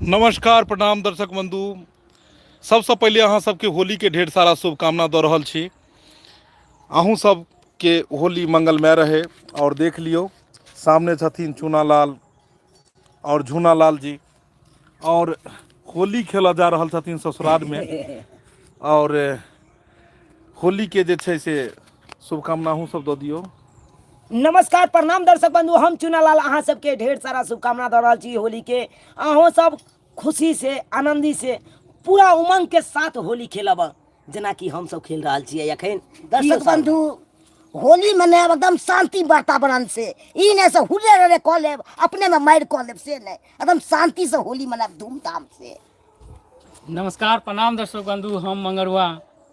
नमस्कार प्रणाम दर्शक बंधु। सबसँ पहिले अहाँ सबके होलीके ढेर सारा शुभकामना दऽ रहल छी। अहूँ सबके होली मंगलमय रहे। आओर देख लियौ सामने छथिन चूनालाल आओर झूनालाल जी और होली खेलऽ जा रहल छथिन ससुरालमे। आओर होलीके जे छै से शुभकामना अहूँ सब दऽ दियौ। नमस्कार प्रणाम दर्शक बंधु, हम चुनालाल अहाँ सबके ढेर सारा शुभकामना दऽ रहल छी होली के। अहूँ सब खुशी से आनंदी से पूरा उमंग के साथ होली खेलब जेनाकि हम सब खेल रहल छियै अखन। दर्शक बंधु, होली मनायब एकदम शांति वातावरण से, ई नहीं से हुर्रे रे कऽ लेब अपने में मारि कऽ लेब से नहीं, एकदम शांति से होली मनायब धूमधाम से। नमस्कार प्रणाम दर्शक बंधु, हम मंगरुआ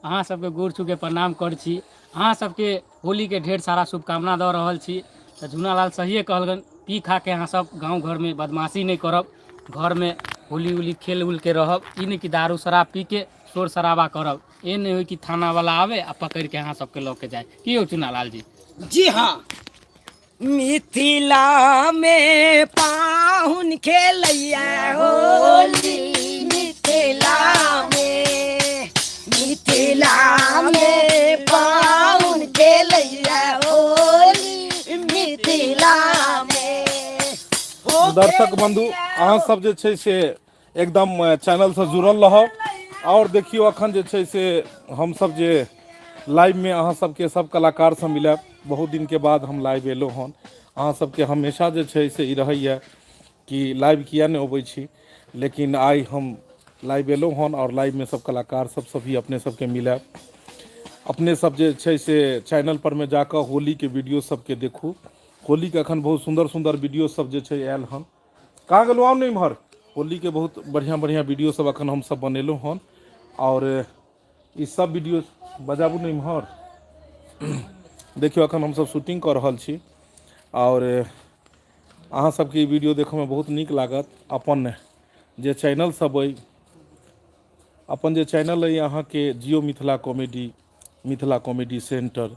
अहाँ सबके गोर छू के प्रणाम करै छी। अहाँ सबके होली के ढेर सारा शुभकामना दऽ रहल छी। तऽ झूनालाल सहिए कहलकनि, पी खा के अहाँ सब गाँव घरमे बदमाशी नहि करब, घरमे होली उली खेल उल के रहब, ई नहि कि दारू शराब पी के शोर शराबा करब। ए नहि होइ कि थानावला आवे आ पकड़ि के अहाँ सबके लऽ के जाय। की यौ चुनालाल जी? जी हाँ, मिथिला में पाहुन खेलैया होली, मिथिला में, मिथिला में पाहुन खेलैया होली, मिथिला में। दर्शक बंधु, अहाँ सब जे छै से एकदम चैनलसँ जुड़ल रहब। आओर देखियौ अखन जे छै से हमसब जे लाइवमे अहाँ सबके सब कलाकारसँ मिलब। बहुत दिनके बाद हम लाइव एलहुँ हन। अहाँ सबके हमेशा जे छै से ई रहैए कि लाइव किया नहि अबै छी, लेकिन आइ हम लाइव एलहुँ हन आओर लाइवमे सब कलाकार सबसँ भी अपने सबके मिलब। अपने सब जे छै से चैनल पर मे जाकऽ होलीके वीडियो सबके देखू। होलीके अखन बहुत सुन्दर सुन्दर वीडियो सब जे छै आयल हन। कहाँ गेलहुँ? आउ ने इम्हर। होलीके बहुत बढ़िआँ बढ़िआँ वीडियो सब अखन हमसब बनेलहुँ हन। आओर ई सब वीडियो बजाबू ने इम्हर। देखियौ अखन हमसब शूटिंग कऽ रहल छी आओर अहाँ सबके ई वीडियो देखऽमे बहुत नीक लागत। अपन जे चैनल सब अइ, अपन जे चैनल अइ अहाँके Jio Mithila comedy, Mithila comedy centre,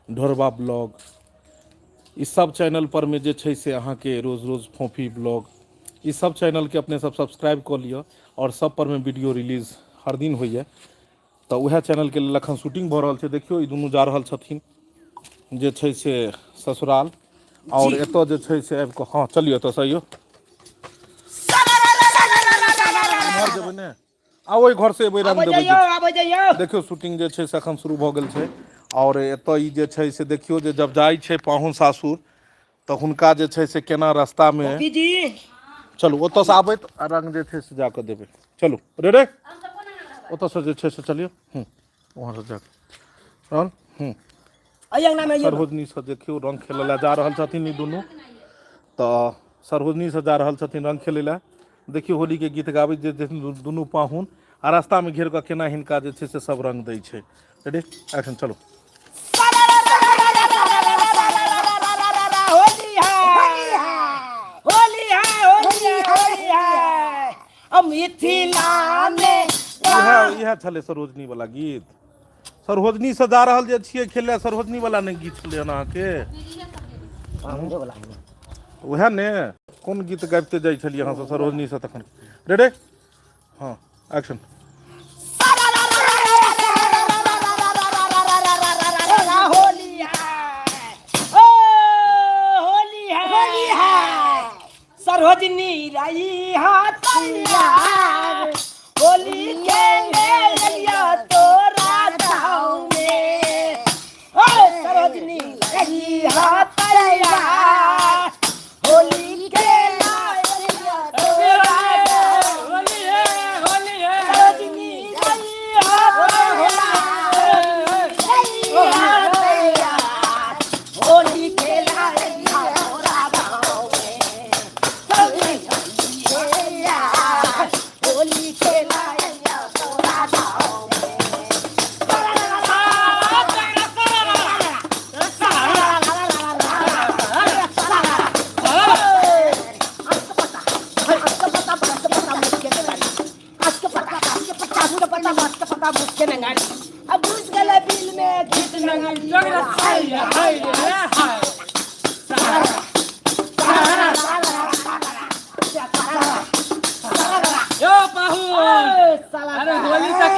Dhorba blog, ई सब चैनल पर मे जे छै से अहाँके रोज रोज फोफी ब्लॉग, ई सब चैनलके अपने सब सब्सक्राइब कऽ लिअ। आओर सब पर मे वीडियो रिलीज हर दिन होइए, तऽ उएह चैनलके लेल अखन शूटिंग भऽ रहल छै। देखियौ ई दुनू जा रहल छथिन जे छै से ससुराल। आओर एतऽ जे छै से आबि कऽ, हँ चलियौ एतऽसँ अइयौ, एम्हर जेबै ने, आ ओहि घर से एबै रंग आबै देबै। जइयौ, आबै जइयौ। देखियौ शूटिंग जे छै से अखन शुरू भऽ गेल छै। आओर एतऽ ई जे छै से देखियौ जे जब जाइ छै पाहुन सासुर तऽ हुनका जे छै से केना रास्तामे। पप्पी जी चलू ओतऽसँ आबैत आ रंग जे छै से जाकऽ देबै। चलू रे रे, ओतऽसँ जे छै से चलियौ। हूँ, वहाँसँ जाकऽ रहल। हूँ, एहि अंगना में अइयौ। सरहोजनीसँ देखियौ रंग खेलै लए जा रहल छथिन ई दुनू। तऽ सरहोजनीसँ जा रहल छथिन रंग खेलै लए। देखियौ होलीके गीत गाबैत जे छथिन दुनू पाहुन, आ रास्तामे घेर कऽ केना हिनका जे छै से सब रंग दै छै। रेडी एक्शन, चलू। होली है, होली है, होली है, होली है, अब मिथिला में। इएह इएह छलै सरोजनी वाला गीत। सरोजनी से जा रहल जे छियै खेले, सरोजनी वाला नहि गीत छलै हन अहाँके? उएह ने, कोन गीत गाबिते जाइ छलियै अहाँ सब सरोजनी से तखन? रेडी, हँ एक्शन। होली है, ओ होली है, होली है, सरोजनी रही हाथ होली खेले लिया तोरा गाँव में। ओ सरोजनी रही हाथ होली खेला लिया तोरा गाँव। होली है, होली है, सरोजनी रही हाथ होली खेला लिया तोरा गाँव में। होली खेला लिया तोरा गाँव में। अब घुस गेलै बिल में गीत नंगाली। हाय हाय हाय।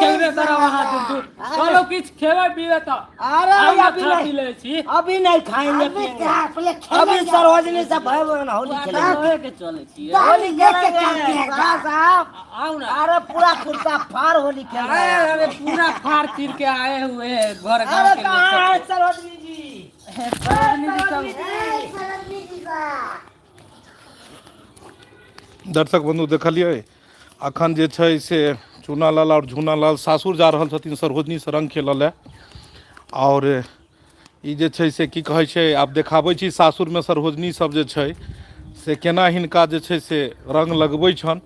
खेलबे करब अहाँ दुनू। चलो किछु खेबै पीबै तऽ। अरे आउ ने अभी खा पी नहीं, लै छी। अभी नहीं खाएंगे अभी पिएंगे। क्या पहले अभी खेलेंगे। सरोजनी से भय होली खेलेंगे। लए के चलै छियै। होली लेके खेलेंगे चलते हैं। साहब। आउ ना। अरे पूरा कुर्ता फाड़ होली खेल रहे अरे हैं। अरे पूरा फाड़ चीर के आए हुए हैं घर गांव अरे के लोग कहाँ है सब। सरोजनी जी? सरोजनी जी सब। ए, सरोजनी जी बा। दर्शक बंधु देखलियै अखन जे छै से चूनालाल आओर झूनालाल सासुर जा रहल छथिन सरोजनीसँ रङ्ग खेलऽ लए। आओर ई जे छै से की कहै छै, आब देखाबै छी सासुरमे सरोजनी सब जे छै से केना हिनका जे छै से रङ्ग लगबै छनि।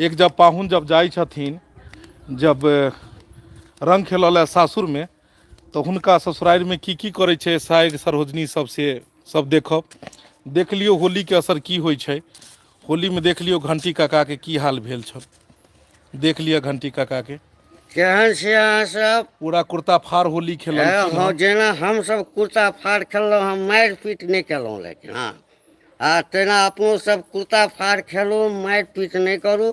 एक जब पाहुन जब जाइ छथिन जब रङ्ग खेलऽ लए सासुरमे तऽ हुनका ससुरारिमे की की करै छै साइर सरोजनी सब, से सब देखब। देख लियौ होलीके असर की होइ छै। होलीमे देख लियौ घंटी काकाके की हाल भेल छल। देख लिअ घंटी काकाके। केहन छी अहाँ सब? पूरा कुर्ता फाड़ होली खेललखिन। हँ, जेना हमसब कुर्ता फाड़ खेललहुँ, हम मारि पीट नहि केलहुँ, लेकिन हँ आ तेना अपनो सब कुर्ता फाड़ खेलू, मारि पीट नहि करू।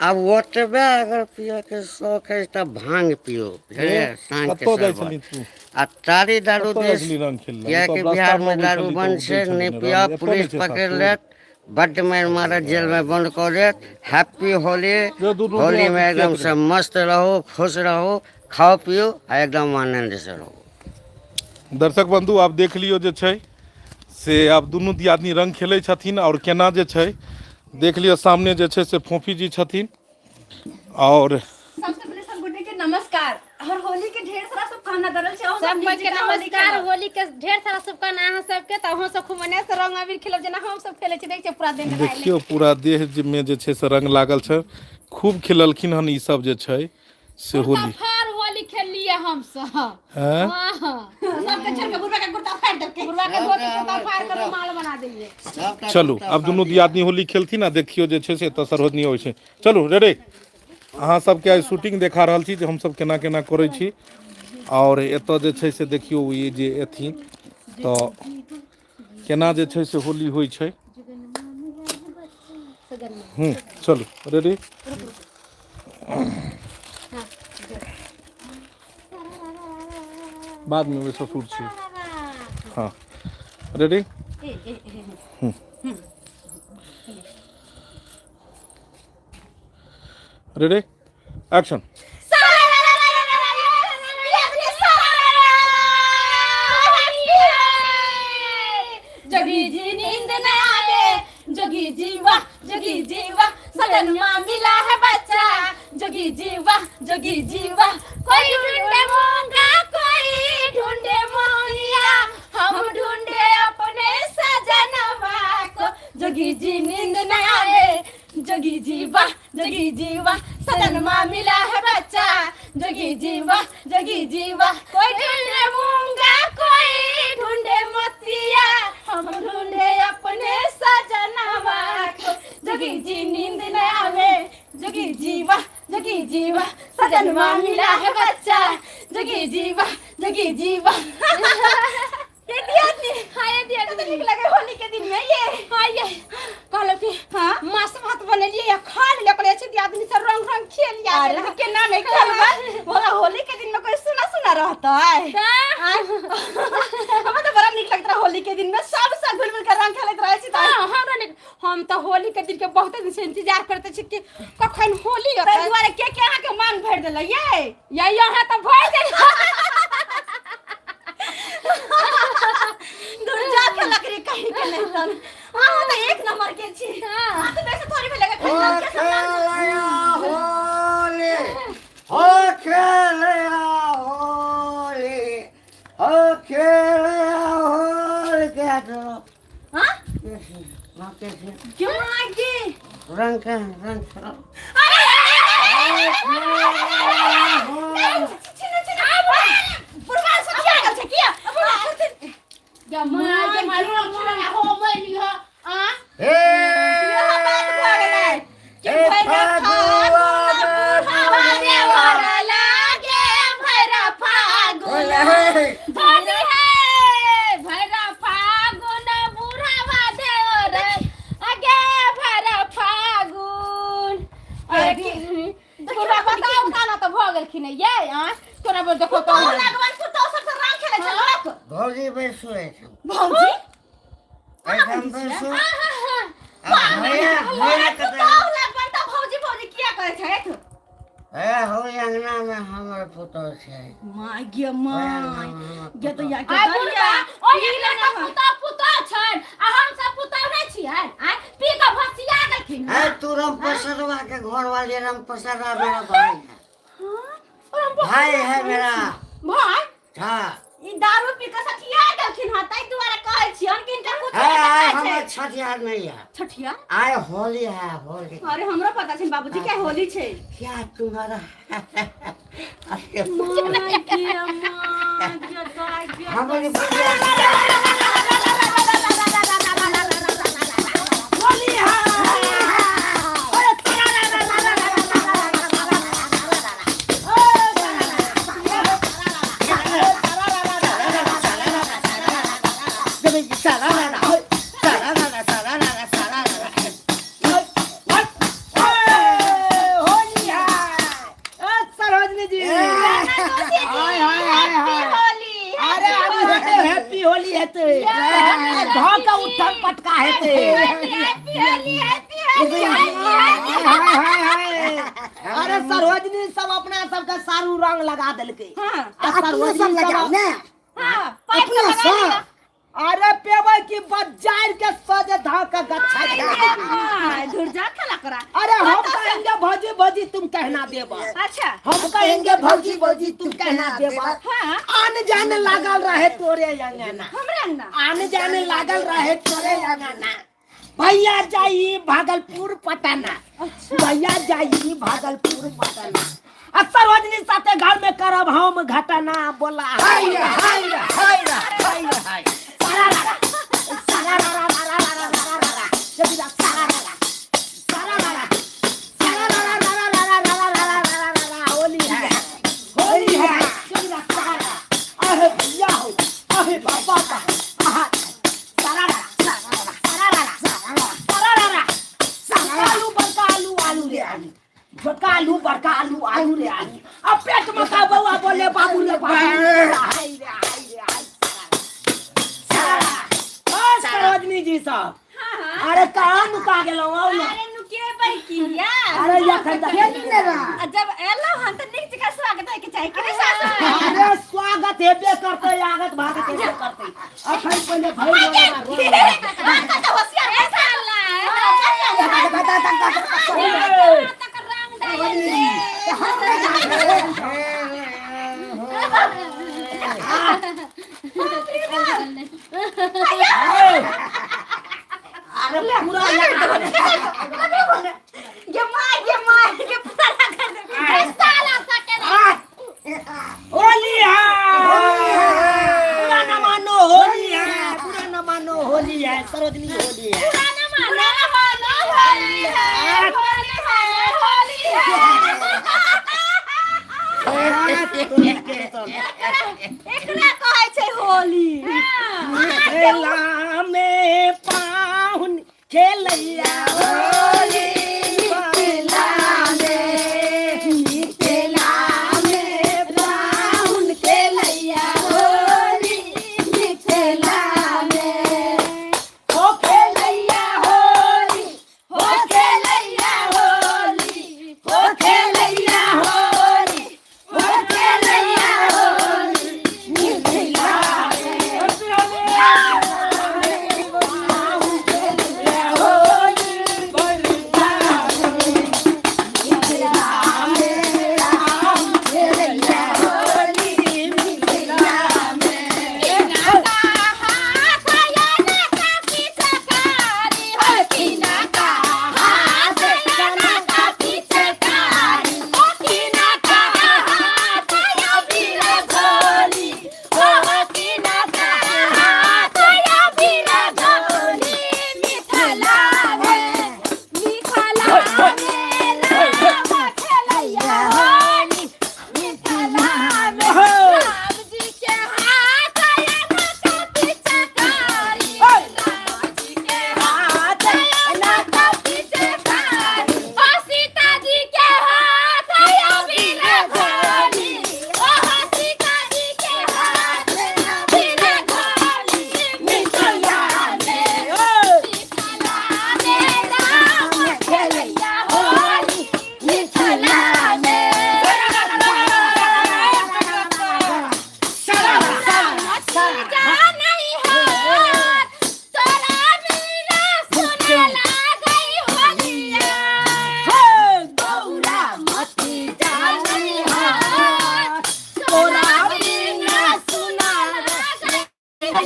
आब ओतबे अगर पियऽके शौक अछि तऽ भाङ्ग पियू, बुझलियै, साँझके कतऽ जाइ शरबत छलही तू? आ तारी दारू कतऽ जाइ दिस, छलही रंग खेलऽ? किएकि मतलब बिहारमे रास्तामे अबै दारू छलही तऽ बन्द ओ छै, दै छलै नहि ने पियब, रंग? एतऽ नहि पुलिस छै पकड़ि सासुर? लेत, बड्ड मारि मारत, जेलमे बन्द कऽ देत। हैप्पी होली। जे दुनू होलीमे दियादनी एकदमसँ मस्त रहू, खुश रहू, खाउ पियू आ एकदम आनन्दसँ रहू। दर्शक बंधु आब देख लियौ जे छै से आब दुनू दियादनी रंग खेलै छथिन आओर केना जे छै देख लियौ। सामने जे छै से फोफी जी छथिन आओर सबसे पहले सब गोटे के नमस्कार और होली के ढेर सारा शुभकामना दऽ रहल छी। अहूँ सब सब कोई नीक के जकाँ होली नमस्कार। खेलब। होली के ढेर सारा शुभकामना अहाँ सबके। तऽ अहूँ सब खूब मने से रंग अबीर खेलब जेना हम सब खेलै छी। देख छियै पूरा देह में देखियौ पूरा देह जे मे जे छै से रंग लागल छै। खूब खेललखिन हन ई सब जे छै से कुर्ता होली। फाड़ होली खेललियै हम सब। हैं? हाँ। सबके छोड़ के बुढ़वा के कुर्ता फाड़ देलकै। बुढ़वा के धोती कुर्ता फाड़ के रुमाल बना देलियै। चलू आब दुनू दियादनी होली खेलथिन आ देखियौ जे छै से एतऽ सरोजनी अबै छै। चलू रेडी। अहाँ सबके आइ शूटिंग देखा रहल छी जे हमसब केना केना करै छी। आओर एतऽ जे छै से देखियौ ई जे एथिन तऽ केना जे छै से होली होइ छै। हूँ चलू रेडी। बादमे ओहि ससुर छी। हँ ready. Ready action. Jogi ji नींद न आवे, जोगी जी वाह, जोगी जी वाह, सदन माँ मिला है बच्चा, जोगी जी वाह, जोगी जी वाह। कोई ढूंढे मूंगा, कोई ढूंढे मोनिया, हम ढूंढे अपने सजनवा को, जोगी जी नींद न आवे, जोगी जी वाह, जोगी जी वाह, सदन माँ मिला है बच्चा, जोगी जी वाह, जोगी जी वाह। कोई ढूंढे मूंगा, कोई ढूंढे मोतिया, हम ढूंढे अपने सजनवा को, जोगी जी नींद न आवे, जोगी जी वाह, जोगी जी वाह, सजन माँ मिला है बच्चा, जोगी जी वाह, जोगी जी वाह। ये दिया नी, हाँ ये दिया। कते नीक लगे होली के दिन में ये। हाँ ये कहलहुँ कि हाँ? मास भात बनेलियै या खा लेलियै। कहलियै छै दियादनी सब रंग रंग खेल या। अरे केना नहीं खेलबै, भोला होली के दिन में कोई सुना सुना रहतै। हमरा तऽ बड़ा नीक लगैत रहे होली के दिन में, सब संग घुल मिल के रंग खेलैत रहै छी। तऽ हाँ, हमरा नीक। हम तऽ होली के दिन के बहुत दिन से इंतजार करते छी कि कखन होली ताहि अतै। दुआरे के के अहाँके मांग भरि देलै ये? या यहाँ तऽ भरि देल। दुर्जा के लकड़ी कहीं के नहीं तन। अहाँ तऽ एक नंबर के छी। अहाँ तऽ बेसी थोड़ी भेलै हो खेलया होली, हो खेलया होली, हो खेलया होली। के हाथ लो? हाँ? माँ के छी? क्यों आगे? रंग के रंग खेलो। हे हे फगुआ भौजी बैसू एहिठाम। भौजी एहिठाम बैसू। आ भैया भैया कतऽ पुतहु लगबनि तऽ भौजी भौजी किया कहै छथि? ए हो अंगना में हमर पुतहु छै। माय गे माय, गे पुतहु। दैया गे दैया, ओहि अंगना पुतहु पुतहु छनि आ हम सब पुतहु नहि छियै? आँय, पी कऽ भसिया गेलखिन। ए तू राम प्रसादवा के घर वाली, राम प्रसादवा मेरा भाई है। भाई है मेरा भाई। हाँ। ई दारू पी कऽ सठिया गेलखिन हँ, ताहि दुआरे कहै छियनि कि हिनका कुछ है आय हमर छठियार नहीं है। छठिया आय होली है, होली। अरे हमरो पता छै बाबूजी के होली छै। क्या तुम्हारा अरे माय गे माय गे दाय गे। हमारी होली है। अरे होली है। ए, सरोजनी जी, हाय हाय हाय हाय। होली। अरे अभी हेतै, हैप्पी होली हेतै, धऽ के उठल पटका हेतै। Happy Holi, happy Holi, happy Holi. Hi hi hi. अरे सरोजनी सब अपना सबके सारू रंग लगा देलकै। हाँ। आ अपनो सरोजनी सब लगाओ सब ने। हाँ, पाइप अपनो लगा सब। लिअ। अरे पेबै कि बजार के सजे धऽ के गच्छा दे। हाँ, धुर जा खेला करा। अरे हम कहेंगे भौजी भौजी, तुम कहना देबा। अच्छा। हम कहेंगे भौजी भौजी, तुम कहना देबा। हाँ। आन जान लागल रहे तोरे अंगना। हमरे अंगना। आन जान लागल रहे तोरे अंगना, भैया जाई भागलपुर पटना। भैया जाई भागलपुर पटना, आ सरोजनी साथे घर में करब हम घटना। बोला हाय रे, हाय रे, हाय रे, हाय रे, हाय। सारा रा रा, सारा रा रा रा रा रा रा रा रा। जबीरा सारा रा रा, सारा रा रा, सारा रा रा रा रा रा रा रा रा रा रा रा। होली है, होली है। जबीरा सारा रा। अहे भैया हो, अहे बाबा का आहा। सारा रा रा, सारा रा रा, सारा रा रा, सारा रा रा, सारा रा। आलू बड़का आलू, आलू रे आलू, छोटका आलू, बड़का आलू, आलू रे आलू, अब पेट में का बउआ बोले बाबू रे बाबू। हाय रे, हाय रे, हाय। सारा रा। बस सरोजनी जी साहब, अरे कहाँ नुका गेलौं? आउ ने। अरे नुकेबै किया? अरे एखन तऽ खेली ने रहा। आ जब एलहुँ हन तऽ नीक जकाँ स्वागत होइके चाही कि नहि सासु? अरे स्वागत हेबे करतै, आगत भागत हेबे करतै। अखन पहिले भरि रोड। हाँ, तऽ होशियार ए साला। तकर रंग डायल रे। अरे पूरा लगा। गे माय गे माय गे, पूरा कर दे साला सके। होली है, बुरा न मानो होली है, बुरा न मानो होली है। सरोजनी, होली है। पुराना मानो मानो होली है, होली है, होली है। एकरा कहै छै होली। खेला में पाहुन खेलैया होली, मिथिला में, मिथिला में पाहुन खेलैया होली, मिथिला में। हो खेलैया होली, हो खेलैया होली, हो खेलैया होली, हो खेलैया होली, मिथिला में। होली।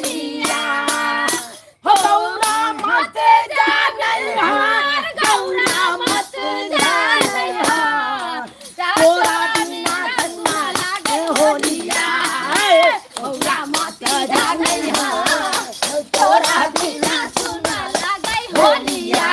होलिया हो गौरा मत जा नैहर गौरा मत जा नैहर तोरा बिना धनमा लागे होलिया गौरा मत जा नैहर तोरा बिना सुना लागे होलिया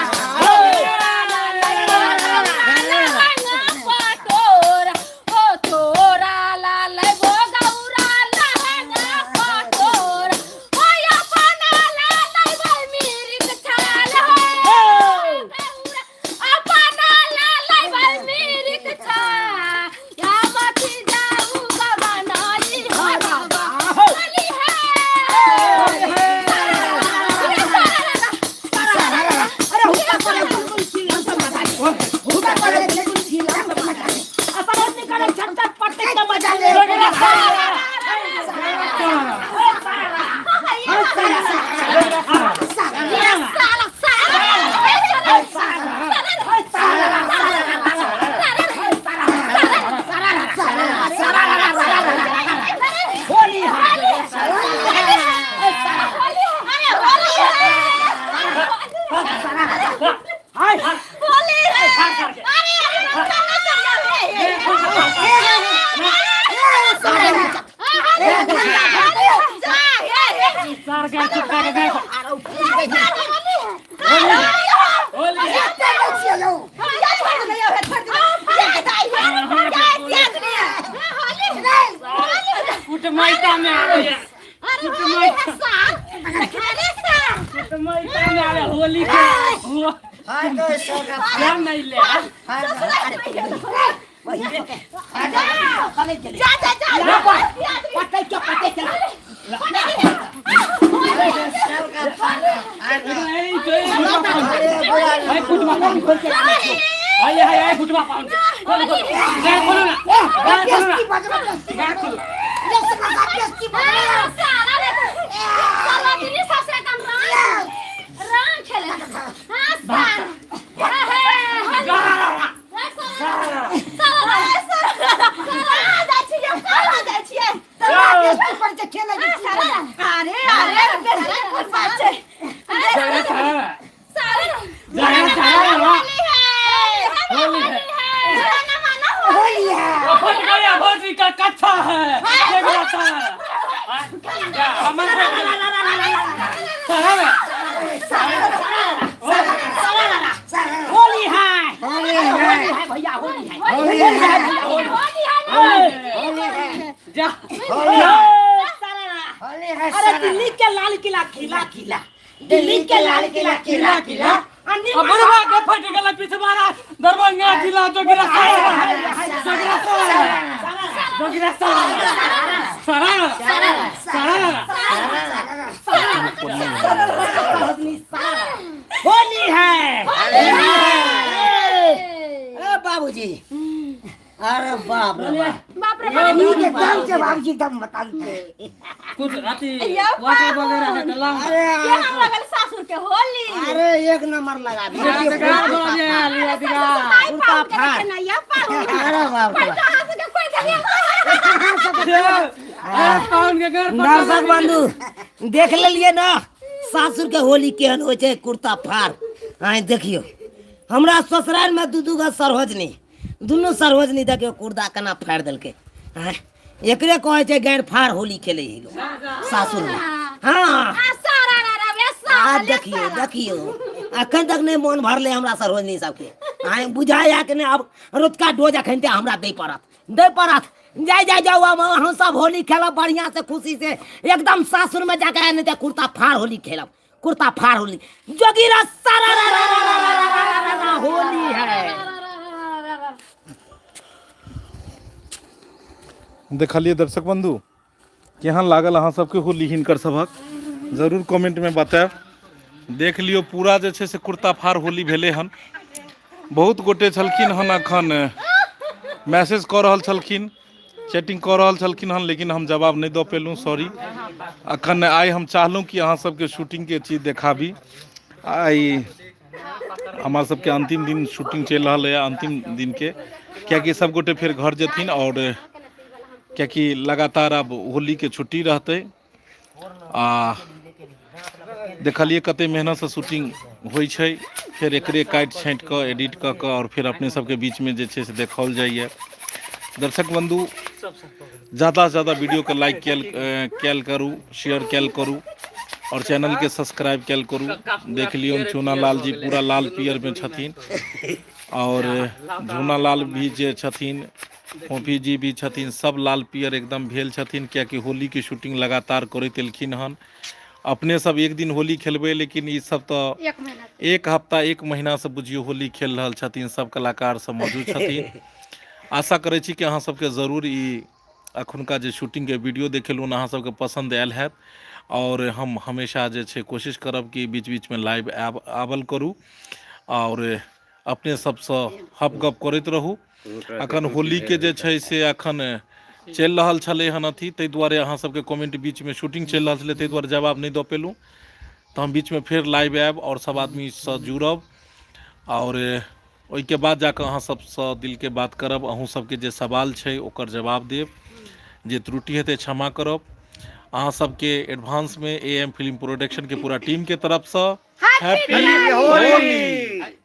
पटोरा हो तोरा लाल गो गौरा लहंगा पटोरा हो अपना लाल गो मिर्ग छाल हो गौरा अपना लाल गो मिर्ग छाल या मथि जाऊ गबनाई हो बाबा होली है अरे हुक्का करे बिल्कुल खिल हम सब मजा ले हुक्का करे बिल्कुल खिल हम सब मजा ले असर निकाले छट छट पट्टे का मजा ले साला साला होली है हाय सार के चुपका के गए होली कुटमैता में आवे कुटमैता में आवे होली के हो क्या नहीं ले पट्टे के पट्टे चला हाय कुटमा पाउन खोल के हाय हाय हाय कुटमा पाउन खोल खोल गाय खोलो ना गाय खोलो ना गाय खोलो सारा सारा जाए सारा होली है फट गया भौजी का कच्छा है ये मेरा सारा हमारे सारा होली है होली है भैया होली है होली है भैया जा अरे दिल्ली के लाल किला खिला खिला दिल्ली के लाल किला खिला खिला अन्नी अब बुढ़वा के फट गया पिछवाड़ा दरभंगा जिला जोगिरा सारा जोगिरा सारा जोगिरा सारा सारा सारा होली है ए बाबूजी अरे बाप रे बाप बाप रे बाप ठीक है दम से बाबूजी एकदम बता दे कुछ अथी वाटर वगैरह है तो लाओ अरे केहन लगल सासुर के होली अरे एक नंबर लगा दिया अधिकार बोला दिया लिया अधिकार आई पाहुन के देखे ना या पाहुन अरे बाप रे बाप। कहाँ से के कोई धनिया अरे पाउन के घर पर दर्शक बंधु देख लेलिए ना सासुर के होली केहन होइ छै कुर्ता फाड़ आइ देखियौ हमरा ससुराल में दू दू गो सरहोजनी दुनू सरहोजनी देखियौ कुर्ता केना फाड़ि देलकै आँय एकरे कहै छै गैर फाड़ होली खेलै है लोग सासुर में हाँ आ सारा रा रा वे आ सारा ले देखियौ सारा। देखियौ अखन तक नहि मोन भरलै हमरा सरोजनी सबके आइ बुझाइया कि नहि आब रतुका डोज अखन ते हमरा दै पड़त दै पड़त जाय जाय जाउ आब हम सब होली खेलब बढ़िया से खुशी से एकदम सासुर में जाके नहि ते कुर्ता फाड़ होली खेलब कुर्ता फाड़ होली जोगीरा सारा रा रा रा रा रा रा रा रा रा होली है देखलिए दर्शक बंधु केहन लागल अहाँ सबके होली हिनकर सभक जरूर कमेंटमे बतायब देख लियौ पूरा जे छै से कुर्ता फाड़ होली भेलै हन बहुत गोटे छलखिन हन अखन मैसेज कऽ रहल छलखिन चैटिंग कऽ रहल छलखिन हन लेकिन हम जवाब नहि दऽ पेलहुँ सॉरी अखन आइ हम चाहलहुँ कि अहाँ सबके शूटिंगके चीज देखाबी आइ हमरा सबके अंतिम दिन शूटिंग चलि रहल यऽ अंतिम दिनके कियाकि सब गोटे फेर घर जेथिन आओर कियाकि लगातार आब होलीके छुट्टी रहतै आ देखलियै कते मेहनतसँ शूटिंग होइ छै फेर एकरे काटि छाँटि कऽ एडिट कऽ कऽ आओर फेर अपने सबके बीचमे जे छै से देखाओल जाइए। दर्शक बंधु, ज़्यादा से ज़्यादा वीडियो के लाइक कयल करू, शेयर कयल करू और चैनल के सब्सक्राइब कयल करू। देख लियौ चूना लाल जी पूरा लाल पियर में छथिन और झूना लाल भी जे छथिन, फोफी जी भी छथिन, सब लाल पियर एकदम भेल छथिन, कियाकि होली के शूटिंग लगातार करैत एलखिन हन। अपने सब एक दिन होली खेलबै, लेकिन ई सब तऽ एक महीना, एक हफ्ता, एक महीना से बुझियौ होली खेल रहल छथिन, सब कलाकार सब मौजूद छथिन। आशा करै छी कि अहाँ सबके जरूर ई अखुनका जे शूटिंगके वीडियो देखेलहुँ अहाँ सबके पसन्द आयल हैत। आओर हम हमेशा जे छै कोशिश करब कि बीच बीचमे लाइव आब आबल करू आओर अपने सबसँ हप गप करैत रहू। अखन होलीके जे छै से अखन चलि रहल छलै हन अथी, ताहि दुआरे अहाँ सबके कमेंट बीचमे शूटिंग चलि रहल छलै, ताहि दुआरे जवाब नहि दऽ पेलहुँ। तऽ हम बीचमे फेर लाइव आयब आओर सब आदमीसँ जुड़ब आओर ओहिके बाद जाकऽ अहाँ सबसँ दिलके बात करब। अहूँ सबके जे सवाल छै ओकर जवाब देब, जे त्रुटि हेतै क्षमा करब। अहाँ सबके एडवांसमे ए एम फिल्म प्रोडक्शनके पूरा टीमके तरफसँ हैप्पी होली।